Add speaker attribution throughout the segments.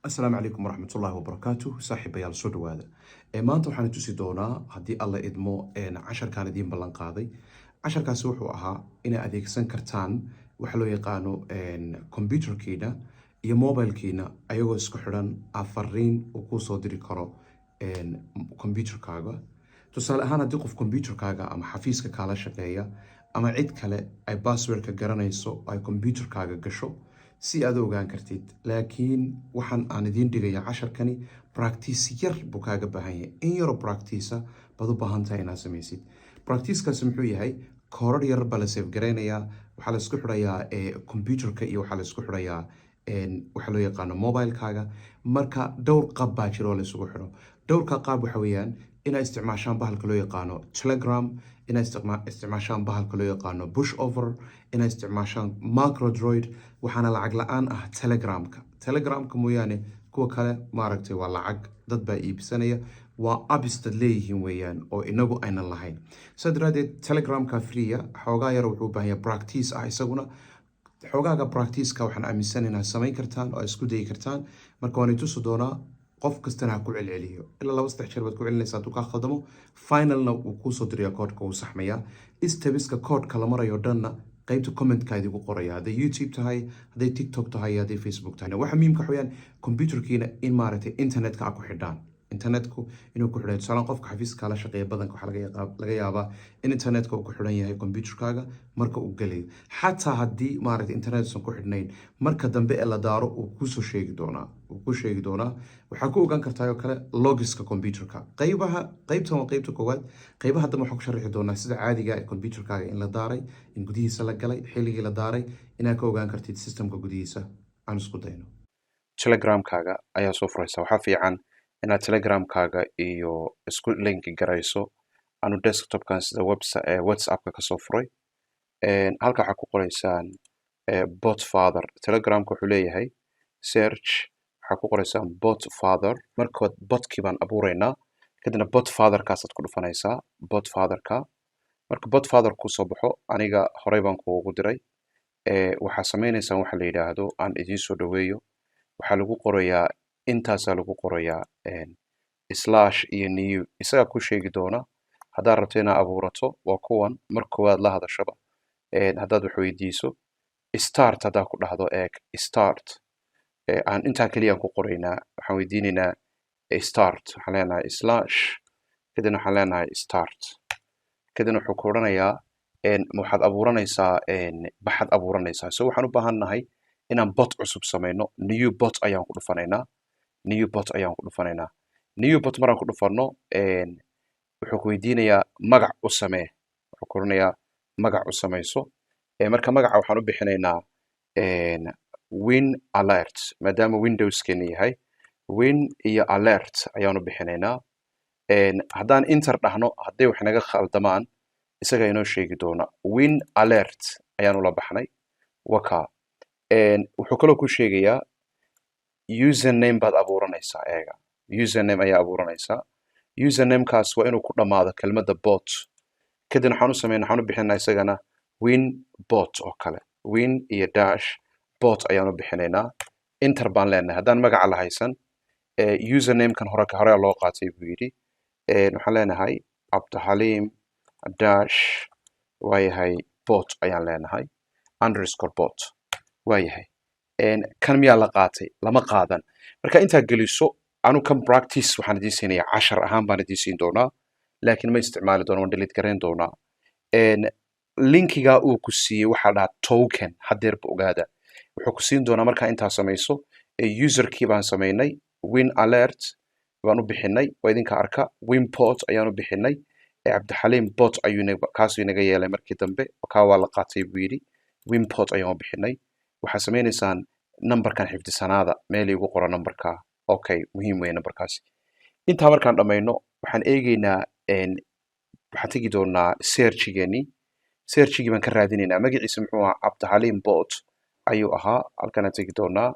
Speaker 1: Asalaamu calaykum waraxmatullaahi wabarakaatu, saaxiibayaal, soo dhawaada. Maanta waxaan tusi doonaa, haddii Alla idmo, casharkaan idiin ballan qaaday. Casharkaasi wuxuu ahaa inay adeegsan kartaan waxa loo yaqaano computerkiina iyo mobilkiina ayagoo isku xidhan, fariin uu kuu soo diri karo computerkaaga. Tusaale ahaan, haddii qof computerkaaga ama xafiiska kaala shaqeeya ama cid kale ay passwordka garanayso, ay computerkaaga gasho, si aad u ogaan kartid. Laakiin waxaan aan idiin dhigaya casharkani practice yar buu kaaga baahan yahay. In yaroo practice baad u baahan tahay inaad samaysid. Practicekaasi muxuu yahay? Koorar yar baa la save garaynayaa. Waxaa la isku xidhayaa computerka iyo waxaa la isku xidhayaa waxa loo yaqaano mobilekaaga. Marka dhowr qaab baa jira oo la isugu xidho. Dhowrka qaab waxa weeyaan inaad isticmaashaan bahalka loo yaqaano Telegram, inaad isticmaashaan bahalka loo yaqaano Pushover, inaad isticmaashaan MacroDroid. Waxaana lacag la-aan ah Telegramka. Telegramka mooyaane, kuwa kale maaragtay waa lacag, dad baa iibsanaya, waa apps dad leeyihiin weeyaan oo inagu aynan lahayn. Saa daraadeed Telegramka free ah, xoogaa yar wuxuu u baahan yahay practice ah. Isaguna xoogaaga practiceka waxaan aaminsan inaad samayn kartaan oo aad isku dayi kartaan. Marka waan itusi doonaa, qof kastana ha ku celceliyo. Ilaa laba saddex jeer baad ku celinaysaa. Hadduu kaa khaldamo, finalna wuu kuusoo diraya koodhka, wuu saxmayaa. Steps-ka koodhka la marayo dhanna qaybta commentka idigu qoraya, hadday YouTube tahay, hadday TikTok tahay, hadday Facebook tahay. Waxa muhiimka waxa weeyaan computerkiina in maaragtay internetka a ku xidhaan, internetku inuu ku xidhan. Tusaale, qofka xafiiska kala shaqeeya badanka waxaa laga yaabaa in internetka uu ku xidhan yahay computerkaaga marka uu gelayo. Xataa haddii maaragtay internet usan ku xidhnayn, marka dambe ee la daaro uu kusoo sheegi doonaa, uu ku sheegi doonaa. Waxaa ku ogaan kartaa oo kale logiska computerka. Qaybaha qaybtan waa qaybta koowaad. Qaybaha dambe waxaan ku sharixi doonaa sida caadiga ee computerkaaga in la daaray, in gudihiisa la galay, xilligii la daaray, inaad ka ogaan kartid systemka gudihiisa. Aan isku dayno.
Speaker 2: Telegramkaaga ayaa soo furaysa. Waxaa fiican inaad Telegramkaaga iyo isku linki garayso. Anu desktopkan sida WhatsAppka kasoo furay. Halka waxaa ku qoraysaan Bot Father. Telegramka wuxuu leeyahay search. Waxaa ku qoraysaan Bot Father. Markood botkii baan abuuraynaa, kadibna Bot Fatherkaasaad ku dhufanaysaa. Bot Fatherka, marka Bot Father kusoo baxo, aniga horey baan kuugu diray. Waxaa sameynaysaan waxa la yidhaahdo, aan idiin soo dhaweeyo, waxaa lagu qorayaa, intaasaa lagu qorayaa, slash iyo new. Isagaa ku sheegi doona haddaad rabto inaad abuurato. Waa kuwan mar koowaad la hadashaba, haddaad wax weydiiso, start haddaa ku dhahdo. Eeg, start aan intaa keliya aan ku qoraynaa. Waxaan weydiinaynaa start. Waxaan leenahay slash, kadibna waxaan leenahay start. Kadibna wuxuu ku odhanayaa, waxaad abuuranaysaa, baxaad abuuranaysaa. So waxaan u baahan nahay inaan bot cusub samayno. New bot ayaan ku dhufanaynaa. New bot ayaan ku dhufanaynaa. New bot maraan ku dhufanno, wuxuu ku weydiinayaa magac u samee. Wuxuu ku odhanayaa magac u samayso. Marka magaca waxaan u bixinaynaa Win Alert, maadaama Windowskeena yahay. Win iyo Alert ayaan u bixinaynaa. Haddaan enter dhahno, hadday wax naga khaldamaan, isagaa inoo sheegi doona. Win Alert ayaan ula baxnay waka. Wuxuu kaloo ku sheegayaa username baad abuuranaysaa. Eega, username ayaa abuuranaysaa. Usernamekaas waa inuu ku dhammaado kelmadda bot. Kadibna waxaan u sameynaa, waxaan u bixinaa isagana Win Bot oo kale. Win iyo dash bot ayaan u bixinaynaa. Enter baan leenahay. Haddaan magaca la haysan, usernamekan hore hore loo qaatay buu yidhi. Waxaan leenahay Cabdixaliim dash, waayahay, bot ayaan leenahay, underscore bot. Waayahay, kan miyaa la qaatay? Lama qaadan. Marka intaa geliso, anu kan practice waxaan idiin siinaya, cashar ahaan baan idiin siin doonaa, laakiin ma isticmaali doono, waan delete garayn doonaa. Linkigaa uu ku siiyey waxaa dhahaa token. Haddeerba ogaada, wuxuu ku siin doonaa markaa intaa samayso. Userkii baan samaynay, Win Alert baan u bixinay, waa idinka arka. Win Bot ayaan u bixinay. Cabdixaliim Bot ayuu kaasuu inaga yeelay markii dambe. Kaa waa la qaatay buu yidhi. Win Bot ayaan u bixinay. Waxaa samaynaysaan numberkan xifdisanaada, meel igu qora numberka. Okay, muhiim weeye numberkaasi. Intaa markaan dhammayno, waxaan eegeynaa, waxaan tegi doonaa searchigeenii. Searchigii baan ka raadinaynaa. Magaciisa muxuu ahaa? Cabdixaliim Bot ayuu ahaa. Halkanaan tegi doonaa,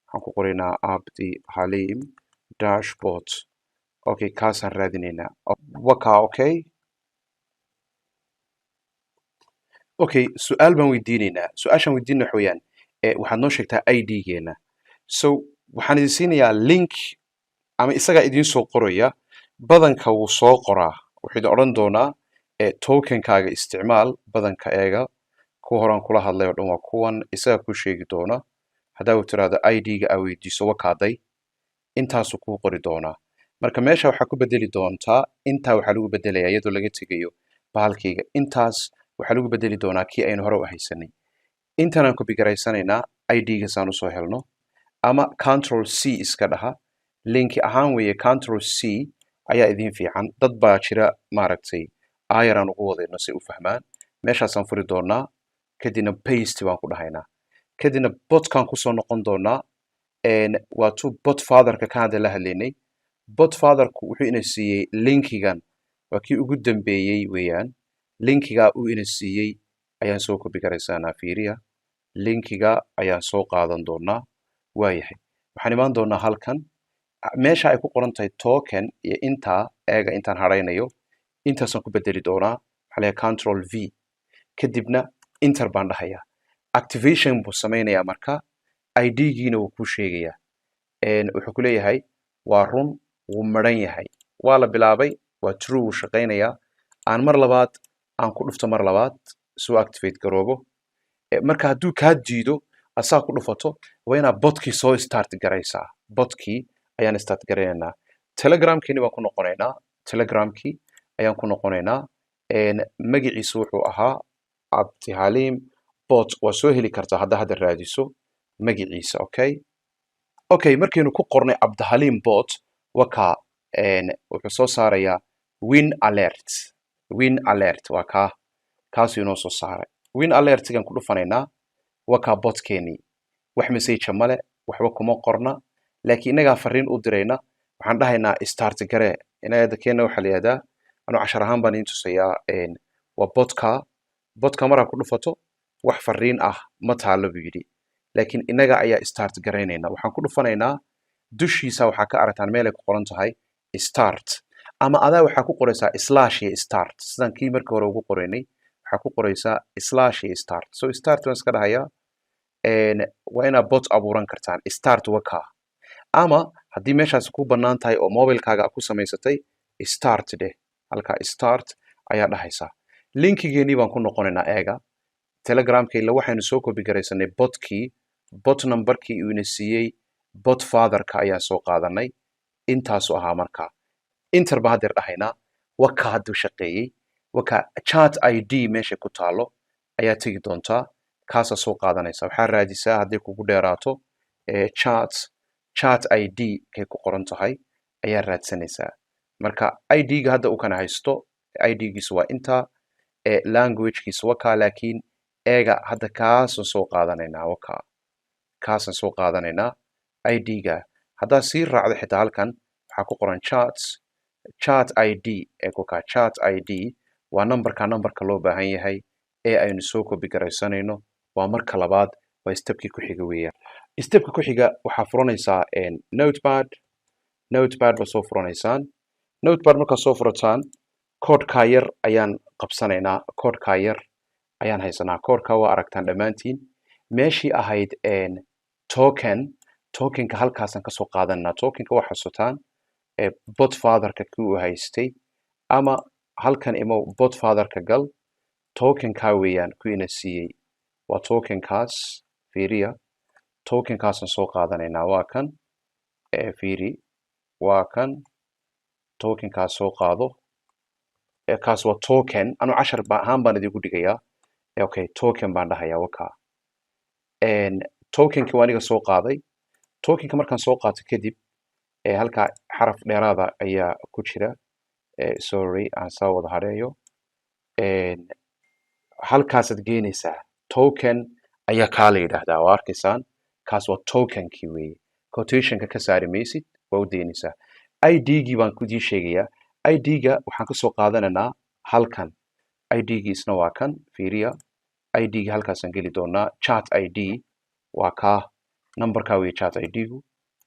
Speaker 2: waxaan ku qoraynaa Cabdixaliim dash bot. Okay, kaasaan raadinaynaa waka. Okay, su-aal baan weydiinaynaa. Su-aashaan weydiinayna waxa weeyaan, waxaad noo sheegtaa ID-geena. So Waxaan idin siinayaa link ama isagaa idiin soo qoraya. Badanka wuu soo qoraa, wuxuu idin odhan doonaa tokenkaaga isticmaal. Badanka eega, kuwa horaan kula hadlay oo dhan waa kuwan isagaa kuu sheegi doona. Haddaa uu tiraahdo ID-ga aa weydiiso, wakaaday intaasuu kuu qori doonaa. Marka meesha waxaa ku bedeli doontaa, intaa waxaa lagu bedelayaa iyadoo laga tegayo bahalkayga, intaas waxaa lagu bedeli doonaa kii aynu hore u haysanay. Intanaan copy garaysanaynaa ID-ga saan usoo helno, ama Control C iska dhaha. Linki ahaan weeye, Control C ayaa idiin fiican. Dad baa jira maaragtay ayaraan ugu wadayno si u fahmaan. Meeshaasaan furi doonaa, kadibna paste baan ku dhahaynaa, kadibna botkaan kusoo noqon doonaa. Waa tu bot fatherka ka hadda la hadlaynay. Bot fatherku wuxuu ina siiyey linkigan, waa kii ugu dambeeyey weeyaan. Linkigaa uu ina siiyey ayaan soo copy garaysanaa. Fiiriya, linkiga ayaan soo qaadan doonaa. Waayahay, waxaan imaan doonaa halkan meesha ay ku qoran tahay token iyo intaa. Eega, intaan haraynayo intaasaan ku bedeli doonaa. Waxaa leeyahay Control V, kadibna enter baan dhahayaa. Activation buu samaynayaa. Marka ID-giina wuu kuu sheegayaa. Wuxuu ku leeyahay waa run, wuu maran yahay, waa la bilaabay, waa true, wuu shaqaynayaa. Aan mar labaad aan ku dhufto, mar labaad suu activate garoobo. Marka hadduu kaa diido asaa ku dhufato, waa inaad botkii soo start garaysaa. Botkii ayaan start garaynaynaa. Telegramkiini baan ku noqonaynaa, Telegramkii ayaan ku noqonaynaa. Magaciisu wuxuu ahaa Cabdihaliim Bot. Waa soo heli kartaa hadda raadiso magaciisa. Okay, markaynu ku qornay Cabdihaliim Bot, waka wuxuu soo saarayaa win alert. Win alert waa kaa, kaasuu inoo soo saaray. Win alertigan ku dhufanaynaa. Wakaa botkeenii, wax message male, waxba kuma qorna, laakiin innagaa fariin u dirayna. Waxaan dhahaynaa start garee. Inaga keena waxaa la yihahdaa, anu cashar ahaan baan iin tusayaa, waa botka. Botka maraa ku dhufato, wax fariin ah ma taalo buu yidhi, laakiin innaga ayaa start garaynayna. Waxaan ku dhufanaynaa dushiisa, waxaa ka aragtaan meel ay ku qoran tahay start, ama adaa waxaa ku qoraysaa slash iyo start, sidaan kii markii hore ugu qoraynay. Waxaa ku qoraysaa slash iyo start. So start baan iska dhahayaa. Waa inaad bot abuuran kartaan. Start waka, ama haddii meeshaasi ku bannaan tahay oo mobilkaaga ku samaysatay, start dheh. Halkaa start ayaa dhahaysaa. Linkigeenii baan ku noqonaynaa. Eega, Telegramka ila waxaynu soo copy garaysanay botkii, bot numberkii uu ina siiyey bot fatherka ayaan soo qaadanay. Intaasu ahaa. Markaa enter baan haddeer dhahaynaa. Waka hadduu shaqeeyey. Waka chat ID meesha ku taalo ayaa tegi doontaa, kaasaa soo qaadanaysa. Waxaa raadisaa hadday kugu dheeraato chat ID kay ku qoran tahay ayaa raadsanaysaa. Marka ID-ga hadda uu kana haysto, ID-giisu waa intaa, languagekiisu wakaa. Laakiin eega, hadda kaasaan soo qaadanaynaa. Waka kaasaan soo qaadanaynaa ID-ga. Haddaad sii raacdo xitaa, halkan waxaa ku qoran chat ID. Ee kukaa chat ID waa numberka, numberka loo baahan yahay ee aynu soo copy garaysanayno. Waa marka labaad, waa stepkii ku xiga weeyaan. Stepka ku xiga waxaa furanaysaa Notepad. Notepad baa soo furanaysaan. Notepad markaad soo furataan, koodhkaa yar ayaan qabsanaynaa. Koodhkaa yar ayaan haysanaa. Koodhkaa waa aragtaan dhammaantiin. Meeshii ahayd token, tokenka halkaasaan kasoo qaadanaa. Tokenka waa xasuutaan, bot fatherka kii uu haystay, ama halkan imow, bot fatherka gal. Tokenkaa weeyaan ku ina siiyey, waa tokenkaas. Fiiriya, tokenkaasaan soo qaadanaynaa. Waa kan, fiiri, waa kan. Tokenkaas soo qaado. Kaas waa token. Anu cashar ahaan baan idinku dhigayaa. Okay, token baan dhahayaa. Waka tokenki waa aniga soo qaaday. Tokenka markaan soo qaato kadib, halkaa xaraf dheeraada ayaa ku jira. Sorry, aan soo wada hareeyo. Halkaasaad geenaysaa. Token ayaa kaa la yidhaahdaa, waa arkaysaan. Kaas waa tokenkii weeye. Quotationka ka saari maysid, waa u daynaysaa. ID-gii baan kudii sheegayaa. ID-ga waxaan kasoo qaadanaynaa halkan. ID-gii isna waa kan. Fiiriya, ID-gii halkaasaan geli doonaa. Chat ID waa kaa, numberkaa weeye chat ID-gu.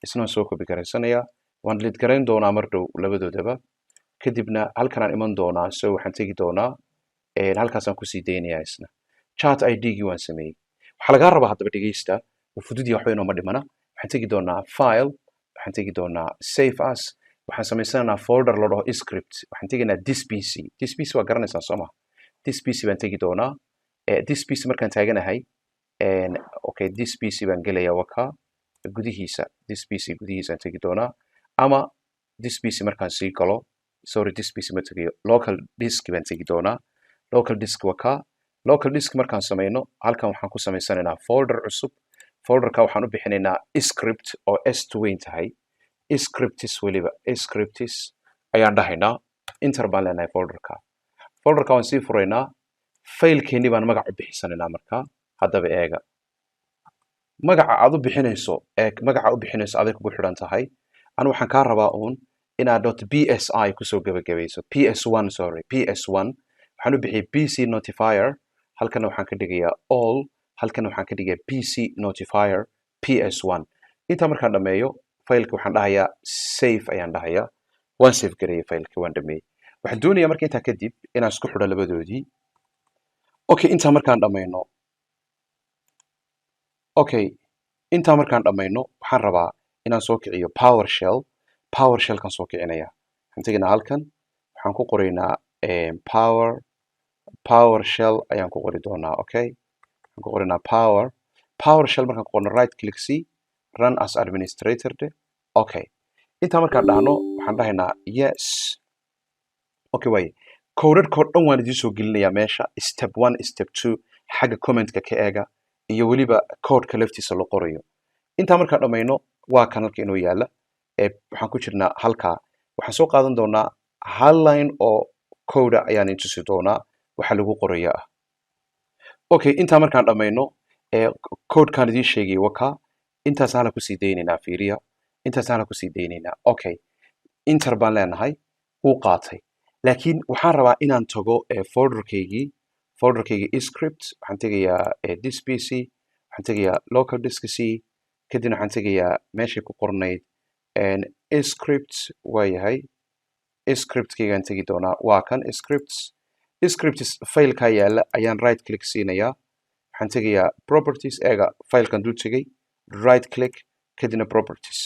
Speaker 2: Isna waan soo copy garaysanayaa, waan delete garayn doonaa mar dhow labadoodaba. Kadibna halkanaan iman doonaa. So waxaan tegi doonaa halkaasaan kusii daynayaa. Isna chat ID-gii waan sameeyey. Waxaa lagaa rabaa haddaba, dhegeysta, wuu fudud yahay, waxba inooma dhimana. Waxaa Waxaan tegi doonaa File, waxaan tegi doonaa Save As, waxaan samaysanaynaa folder la dhaho script. Waxaan tegaynaa This PC. This PC waa garanaysaa, soo ma? This PC baan tegi doonaa. This PC markaan taaganahay, okay, This PC baan gelaya, waka gudihiisa. This PC gudihiisaan tegi doonaa, ama This PC markaan sii galo, sorry, This PC ma tegayo, Local Disk baan tegi doonaa. Local Disk, waka Local Disk. Markaan samayno, halkan waxaan ku samaysanaynaa folder cusub. Folderka waxaan u bixinaynaa script, oo s weyn tahay, scripts, weliba scripts ayaan dhahaynaa. Enter baan leenahay. Folderka waan sii furaynaa. Failkeennii baan magac u bixisanaynaa. Markaa haddaba eega, magaca aad u bixinayso, eeg, magaca u bixinayso aday kugu xidhan tahay. Anu waxaan kaa rabaa uun inaad .psi kusoo gebagabayso, ps1, sorry, ps1. Waxaan u bixiyay PC notifier. Halkana waxaan ka dhigayaa all, halkana waxaan ka dhigayaa PC notifier ps1. Intaa markaan dhameeyo, failka waxaan dhahayaa save ayaan dhahayaa. Waan save gareeyay failka, waan dhameeyey. Waxaan doonayaa marka intaa kadib inaan isku xidho labadoodii. Okay, intaa markaan dhamayno, okay, intaa markaan dhamayno, waxaan rabaa inaan soo kiciyo PowerShell. PowerShellkan soo kicinaya. Waxaan tegaynaa halkan, waxaan ku qoraynaa PowerShell ayaan ku qori doonaa. Okay, waxaan ku qoraynaa PowerShell. Markaan ku qorno, right click c, Run as administrator de. Okay, intaa markaan dhahno, waxaan dhahaynaa yes. Okay, waaye codadkoo dhan waan idiin soo gelinayaa meesha, step one, step two, xagga commentka ka eega, iyo weliba codeka laftiisa la qorayo. Intaa markaan dhammayno, waa kan halka inoo yaala. Waxaan ku jirnaa halkaa. Waxaan soo qaadan doonaa hal line oo coda ayaan intusi doonaa waxa lagu qoraya ah. Okay, intaa markaan dhammayno, codekaan idiin sheegay waka. Intaas hala kusii daynaynaa, fiiriya, intaas hala kusii daynaynaa. Okay, enter baan leenahay, wuu qaatay. Laakiin waxaan rabaa inaan tago folderkaygii, script. Waxaan tegayaa This PC, waxaan tegayaa Local Disk C, kadibna waxaan tegayaa meeshay ku qornayd script. Waa yahay, scriptkaygaan tegi doonaa. Waa kan scripts. Scripts filekaa yaala ayaan right click siinayaa. Waxaan tegayaa Properties. Eega, filekan dul tegay, right click, kadibna Properties,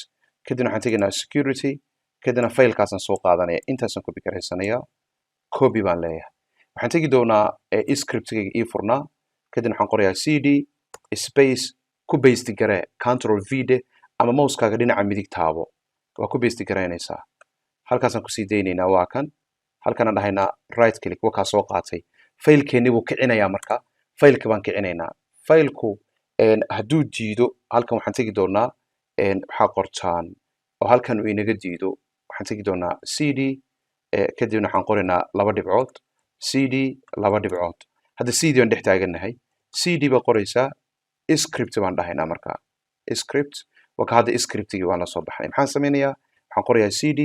Speaker 2: kadibna waxaan tegaynaa Security, kadibna filekaasaan soo qaadanaya. Intaasaan copy garaysanayaa, copy baan leeyahay. Waxaan tegi doonaa scriptkayga ii furnaa, kadibna waxaan qorayaa cd space, ku paste garee, Control V de, ama mousekaaga dhinaca midig taabo, waa ku paste garaynaysaa. Halkaasaan kusii daynaynaa. Waa kan, halkanaan dhahaynaa right click, wakaa soo qaatay. Failkeennii buu kicinayaa. Marka failka baan kicinaynaa. Failku hadduu diido, halkan waxaan tegi doonaa, waxaa qortaan oo halkan uu inaga diido, waxaan tegi doonaa cd, kadibna waxaan qoraynaa laba dhibcood, cd laba dhibcood. Hadda cd baan dhex taagannahay. cd baa qoraysaa, script baan dhahaynaa. Markaa script waka. Hadda scriptigii waan la soo baxnay. Maxaan samaynayaa? Waxaan qorayaa cd,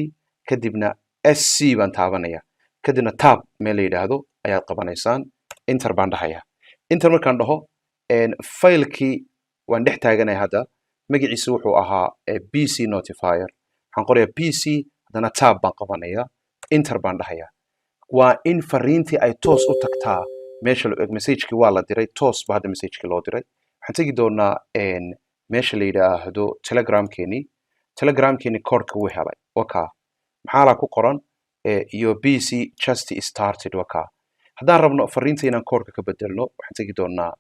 Speaker 2: kadibna sc baan taabanaya, kadibna tab meel la yidhaahdo ayaad qabanaysaan. Enter baan dhahayaa. Enter markaan dhaho, failkii waan dhex taaganaya hadda. Magaciisu wuxuu ahaa PC notifier. Waxaan qorayaa PC, haddana tab baan qabanaya, enter baan dhahayaa. Waa in fariintii ay toos u tagtaa meesha la eg. Messagekii waa la diray, toos ba hadda messagekii loo diray. Waxaan tegi doonaa meesha la yidhaahdo Telegramkeeni. Telegramkeeni koodhka wuu helay, waka. Maxaa la ku qoran? Your PC just started, waka. Haddaan rabno fariinta inaan koodhka ka bedelno, waxaan tegi doonaa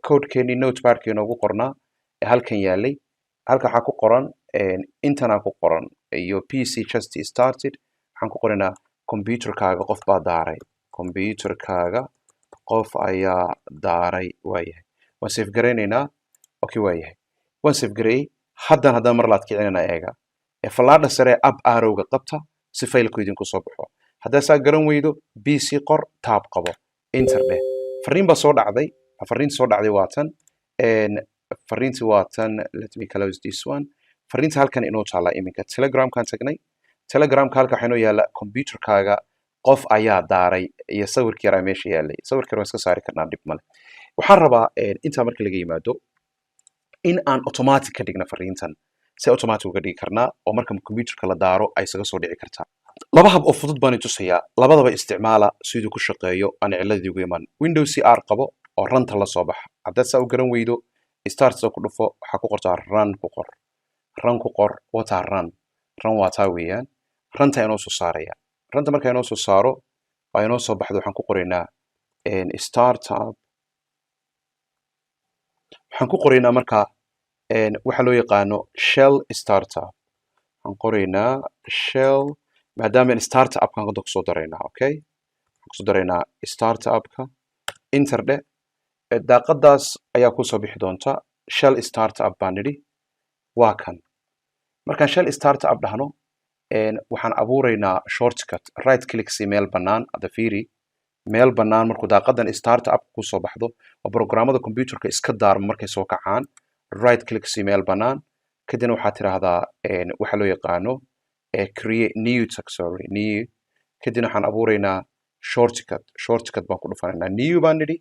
Speaker 2: koodhkeeni notepadka inoogu qornaa ee halkan yaalay. Halka waxaa ku qoran, intanaa ku qoran "Your PC just started". Waxaan ku qoraynaa "Computerkaaga qof baa daaray", "Computerkaaga qof ayaa daaray". Waayahay, waan save garaynaynaa. Okay, waayahay, waan save gareeyey. Haddan haddana mar laad kicinayna, eega, fallaadha sare, up arrowga qabta si faylku idinku soo baxo. Haddaa saa garan weydo, PC qor, tab qabo, enter dheh. Fariin baa soo dhacday. Fariinta soo dhacday waa tan. Fariinti waa tan. Let me close this one. Fariinta halkan inoo taallaa iminka. Telegramkaan tagnay. Telegramka halka waxaa inoo yaalla "Computerkaaga qof ayaa daaray" iyo sawirkii yaraa meesha yaalay. Sawirka yar waan iska saari karnaa, dhib male. Waxaan rabaa intaa marka laga yimaado in aan automatic ka dhigna fariintan. Si automatic uga dhigi karnaa oo marka computerka la daaro ay isaga soo dhici kartaa? Laba hab oo fudud baan tusayaa, labadaba isticmaala siduu ku shaqeeyo aan ciladii ugu iman. Windows C R qabo oo runta la soo baxa. Haddaad saa u garan weydo, start soo ku dhufo, waxaa ku qortaa run ku qor. Run ku qor. Wataa run. Run waa taa weeyaan. Runta inoo soo saaraya. Runta marka inoo soo saaro oo inoo soo baxdo, waxaan ku qoraynaa startup. Waxaan ku qoraynaa marka waxa loo yaqaano shell startup. Waxaan qoraynaa shell, maadaama startupkan hadda kusoo daraynaa. Okay, waxaan kusoo daraynaa startupka. Enter dhe. Daaqadaas ayaa kusoo bixi doonta. Shell startup baan nidhi, waa kan. Markaan shell startup dhahno, waxaan abuuraynaa shortcut. Right click si meel bannaan. Hadda fiiri, meel bannaan markuu daaqadan startup kusoo baxdo oo programmada computerka iska daarmo markay soo kacaan, right click si meel bannaan. Kadibna waxaad tidhaahdaa waxa loo yaqaano create new tag, sorry, new. Kadibna waxaan abuuraynaa shortcut. Shortcut baan ku dhufanaynaa. New baan nidhi,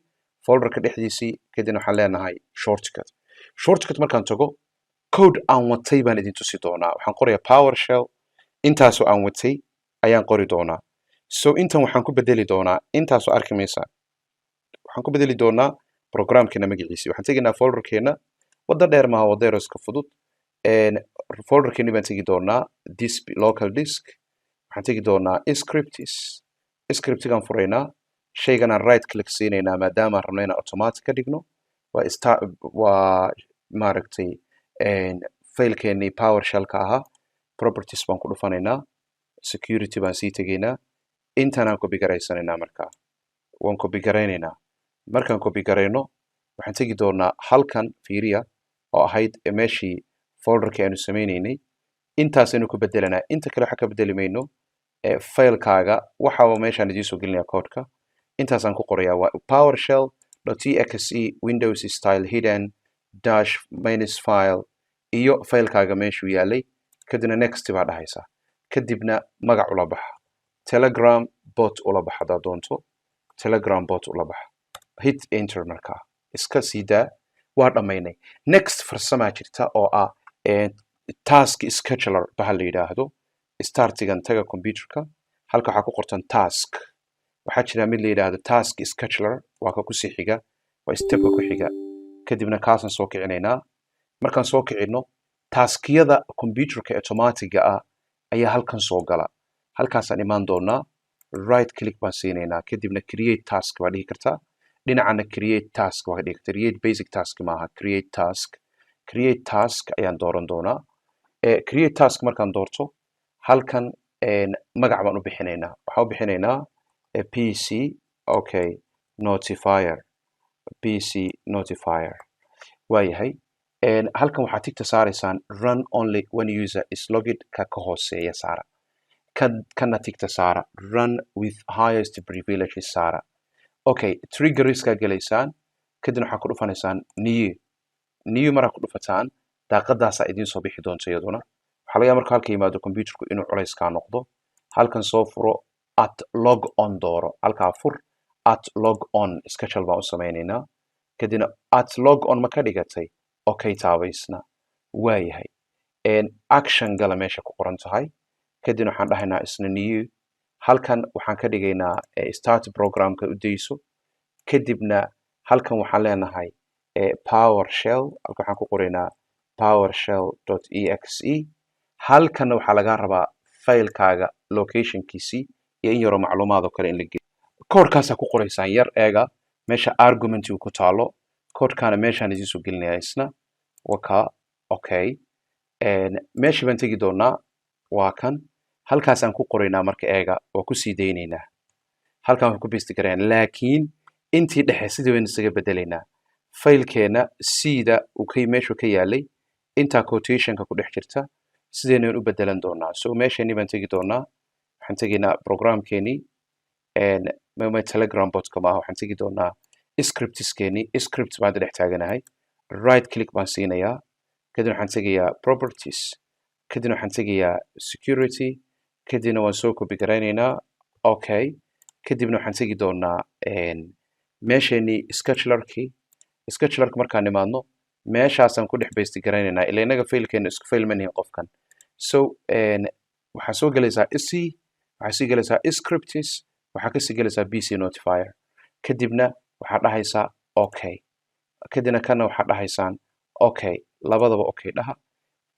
Speaker 2: folderka dhexdiisii. Kadibna waxaan leenahay shortcut. Shortcut markaan tago, code aan watay baan idin tusi doonaa. Waxaan qorayaa PowerShell. Intaasoo aan watay ayaan qori doonaa. So intan waxaan ku bedeli doonaa, intaasoo arki maysaa, waxaan ku bedeli doonaa programkeena magaciisi. Waxaan tegaynaa folderkeena. Waddo dheer maaha, waddo yar oo iska fudud. Folderkeeni baan tegi doonaa, this local disk. Waxaan tegi doonaa scripts. Scriptigaan furaynaa. Shayganaan right click siinaynaa, maadaama aan rabno inaan automatic ka dhigno. Waa star, waa maaragtay failkeenii PowerShell-ka ahaa. Properties baan ku dhufanaynaa, security baan sii tegaynaa. Intaanaan copy garaysanaynaa. Markaa waan copy garaynaynaa. Markaan copy garayno, waxaan tegi doonaa halkan, fiiriya, oo ahayd meeshii folderkii aanu sameynaynay. Intaasaynu ku bedelanaa, inta kale waxa ka bedeli mayno. Failkaaga waxaaba meeshaan idiin soo gelinaya codeka. Intaasaan ku qorayaa, waa PowerShell .exe windows style hidden dash minus file iyo failkaaga meeshuu yaalay. Kadibna next baa dhahaysaa. Kadibna magac ula baxa, Telegram bot ula baxa haddaad doonto, Telegram bot ula baxa. Hit enter. Markaa iska sii daa, waa dhammaynay. Next farsamaa jirta oo ah task scheduler baha la yidhaahdo. Startigan taga computerka, halka waxaa ku qortan task. Waxaa jira mid la yidhaahdo task scheduler, waa ka kusii xiga, waa stepka ku xiga. Kadibna kaasaan soo kicinaynaa. Markaan soo kicinno, taskiyada computerka automatiga ah ayaa halkan soo gala. Halkaasaan imaan doonaa, right click baan siinaynaa. Kadibna create task baa dhihi kartaa. Dhinacana create task waa dhihi kartaa. Create basic task maaha, create task. Create task ayaan dooran doonaa. Create task markaan doorto, halkan magac baan u bixinaynaa. Waxaan u bixinaynaa PC, okay, notifier, PC notifier. Waayahay, halkan waxaad tigta saaraysaan run only when user is logged. Ka hooseeya saara. Kan kana tigta saara, run with highest privileges saara. Okay, triggerskaa gelaysaan. Kadibna waxaa ku dhufanaysaan new. New maraa ku dhufataan, daaqadaasaa idiin soo bixi doonta. Iyaduna waxaa laga yaaba marka halka yimaado computerku inuu culayskaa noqdo. Halkan soo furo, at log on dooro. Halkaa fur, at log on schedule baan u samaynaynaa. Kadibna at log on ma ka dhigatay? Okay, taabaysna. Waayahay, action gala meesha ku qoran tahay. Kadibna waxaan dhahaynaa isna new. Halkan waxaan ka dhigaynaa start programka u dayso. Kadibna halkan waxaan leenahay PowerShell. Halkan waxaan ku qoraynaa PowerShell.exe. Halkanna waxaa lagaa rabaa failkaaga locationkiisii iyo in yaroo macluumaad oo kale in la geliyo. Koodhkaasaa ku qoraysaan. Yar eega meesha argumentigu ku taalo. Koodhkaana meeshaan idiin soo gelinaya isna waka. Okay, meeshii baan tegi doonaa, waa kan. Halkaasaan ku qoraynaa. Marka eega, waa kusii daynaynaa. Halkaan waxaan ku paste garayna, laakiin intii dhexe sidii baynu isaga bedelaynaa. Failkeena sida uu ka meeshuu ka yaalay, intaa quotationka ku dhex jirta sideenaynu u bedelan doonaa. So meesheenii baan tegi doonaa. Waxaan tegaynaa programkeenii, Telegram botka maaha. Waxaan tegi doonaa scriptskeenii. Script baan dhex taaganahay. Right click baan siinayaa. Kadibna waxaan tegayaa properties. Kadibna waxaan tegayaa security. Kadibna waan soo copy garaynaynaa. Okay, kadibna waxaan tegi doonaa meesheenii schedulerkii. Schedulerka markaan nimaadno, meeshaasaan ku dhex paste garaynaynaa. Ila innaga failkeena isku fail ma nihin qofkan. So waxaa soo gelaysaa sc, waxaa sii gelaysaa scripts, waxaa kasii gelaysaa PC notifier. Kadibna waxaa dhahaysaa okay. Kadibna kana waxaa dhahaysaan okay. Labadaba okay dhaha.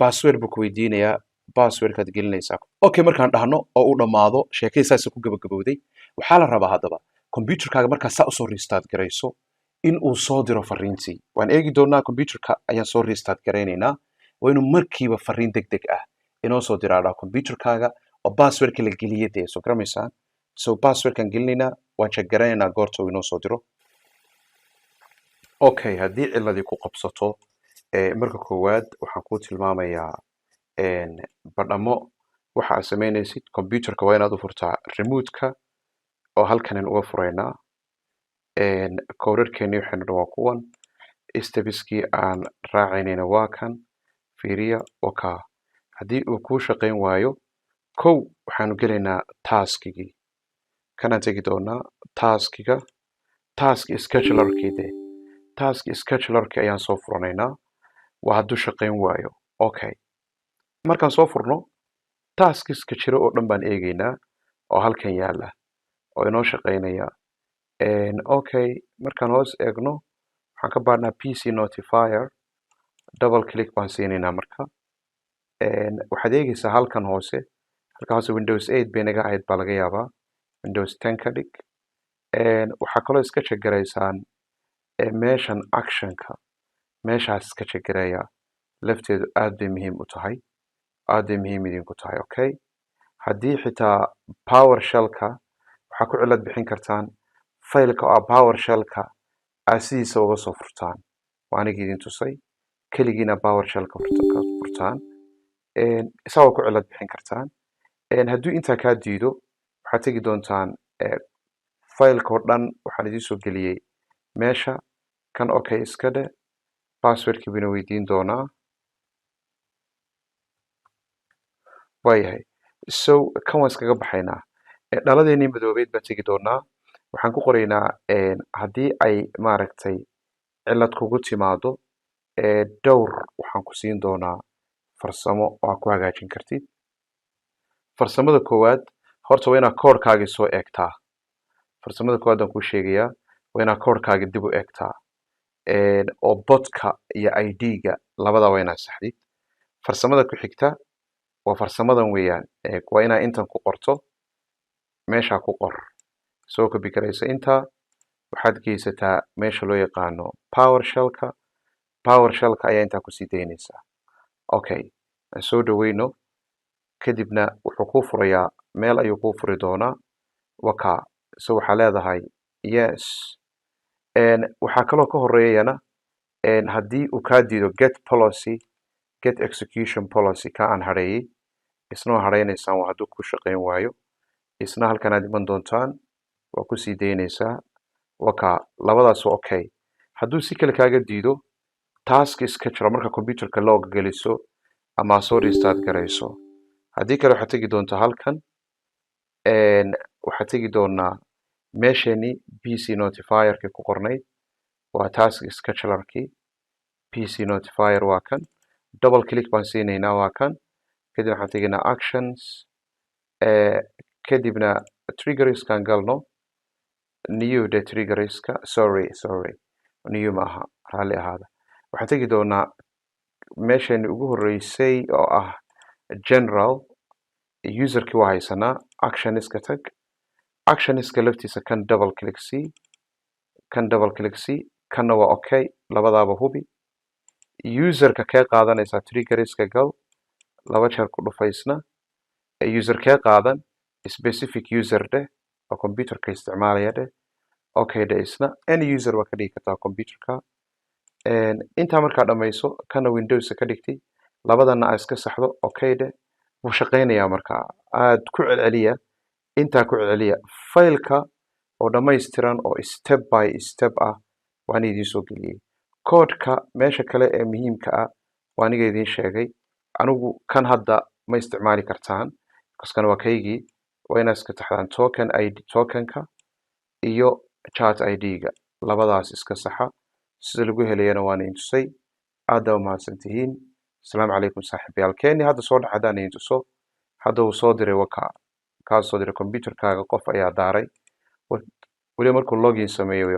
Speaker 2: Password buu ku weydiinayaa, passwordkaad gelinaysaa. Okay, markaan dhahno oo uu dhammaado, sheekadii saasa ku gabagabowday. Waxaa la rabaa haddaba computerkaaga markaa saa usoo restart garayso in uu soo diro fariintii. Waan eegi doonaa. Computerka ayaan soo restart garaynaynaa. Waa inuu markiiba fariin deg deg ah inoo soo diraadhaa computerkaaga oo passwordka la geliye dee. Soo garamaysaan? So passwordkaan gelinaynaa, waan check garaynaynaa goorta uu inoo soo diro. Okay, haddii ciladii ku qabsato, marka koowaad waxaan kuu tilmaamayaa badhamo. Waxa aad samaynaysid, computerka waa inaad u furtaa remote-ka oo halkanan uga furaynaa. Koodhadhkeeni waxaynu dhan waa kuwan, stepskii aan raacaynayna waa kan. Fiiriya, wakaa. Haddii uu kuu shaqayn waayo, kow waxaanu gelaynaa taskigii. Kanaan tegi doonaa taskiga, task schedulerkii de, task schedulerkii ayaan soo furanaynaa. Waa hadduu shaqayn waayo. Okay, markaan soo furno, taskiska jira oo dhan baan eegaynaa oo halkan yaala oo inoo shaqaynaya. Okay, markaan hoos eegno, waxaan ka baadhnaa PC notifier. Double click baan siinaynaa. Marka waxaad eegaysaa halkan hoose. Halkan hoose Windows 8 bay naga ahayd baa laga yaabaa, Windows 10 ka dhig. Waxaa kaloo iska check garaysaan meeshan actionka. Meeshaas iska check gareeya lafteedu, aad bay muhiim u tahay, aad bay muhiim idinku tahay. Okay, haddii xitaa PowerShellka waxaa ku cilad bixin kartaan faylka oo PowerShellka aad sidiisa uga soo furtaan. Waa aniga idin tusay. Keligiina PowerShellka furtaan, isaa waa ku cilad bixin kartaan. Hadduu intaa kaa diido, waxaad tegi doontaan faylka oo dhan. Waxaan idiin soo geliyey meesha kan. Okay, iska dhe. Passwordkii bina weydiin doonaa. Waayahay, so kan waan iskaga baxaynaa. Dhaladeenii madoobeyd baan tegi doonaa. Waxaan ku qoraynaa haddii ay maaragtay cilad kugu timaado, dhowr waxaan ku siin doonaa farsamo oo aad ku hagaajin kartid. Farsamada koowaad, horta waa inaad koodhkaagii soo eegtaa. Farsamada koowaad aan kuu sheegayaa waa inaad koodhkaagii dib u eegtaa, oo botka iyo ID-ga labada waa inaad saxdid. Farsamada ku xigta waa farsamadan weeyaan. Waa inaad intan ku qorto, meeshaa ku qor, soo copy garayso intaa, waxaad geysataa meesha loo yaqaano PowerShellka. PowerShellka ayaa intaa kusii daynaysaa. Okay, aan soo dhaweyno. Kadibna wuxuu kuu furayaa, meel ayuu kuu furi doonaa. Waka. So waxaa leedahay yes. Waxaa kaloo ka horeeyana, haddii uu kaa diido get policy, get execution policy ka aan hareeyey, isna waa hareynaysaan. Waa hadduu ku shaqayn waayo. Isna halkan aad iman doontaan, waa kusii daynaysaa. Waka, labadaas waa okay. Hadduu si kale kaaga diido, task schedule marka computerka log geliso ama soo restart garayso. Haddii kale, waxaad tegi doontaa halkan. Waxaad tegi doonaa meeshani PC notifierkii ku qornayd, waa task schedulerkii. PC notifier waa kan. Double click baan siinaynaa, waa kan. Kadib waxaan tegaynaa actions, kadibna triggerskan galno, new de triggerska. Sorry, sorry, new maaha, raalli ahaada. Waxaan tegi doonaa meeshani ugu horeysay oo ah general. Userkii waa haysanaa. Actionska tag. Actionska laftiisa kan double click c, kan double click c, kanna waa okay. Labadaaba hubi. Userka kee qaadanaysaa? Triggerska gal, laba jeer ku dhufaysna. User kee qaadan? Specific user dheh oo computerka isticmaalaya dheh. Okay dheh. Isna any user waa ka dhigi kartaa computerka. Intaa markaa dhammayso, kana Windowsa ka dhigtay, labadana aa iska saxdo, okay dheh. Wuu shaqaynayaa. Markaa aad ku celceliya, intaa ku celceliya. Faylka oo dhammaystiran oo step by step ah waan idiin soo geliyey. Koodhka meesha kale ee muhiimka ah waa aniga idiin sheegay. Anigu kan hadda ma isticmaali kartaan, kaskan waa kaygii. Waa inaad iska taxdaan token ID, tokenka iyo chat ID-ga, labadaas iska saxa. Sida lagu helayana waan idin tusay. Aad baa umahadsan tihiin. Asalaamu calaykum, saaxiibayaal. Keeni hadda soo dhac haddaan idin tuso. Hadda uu soo diray, waka kaa soo diray. Computerkaaga qof ayaa daaray weliba markuu login sameeyo wey.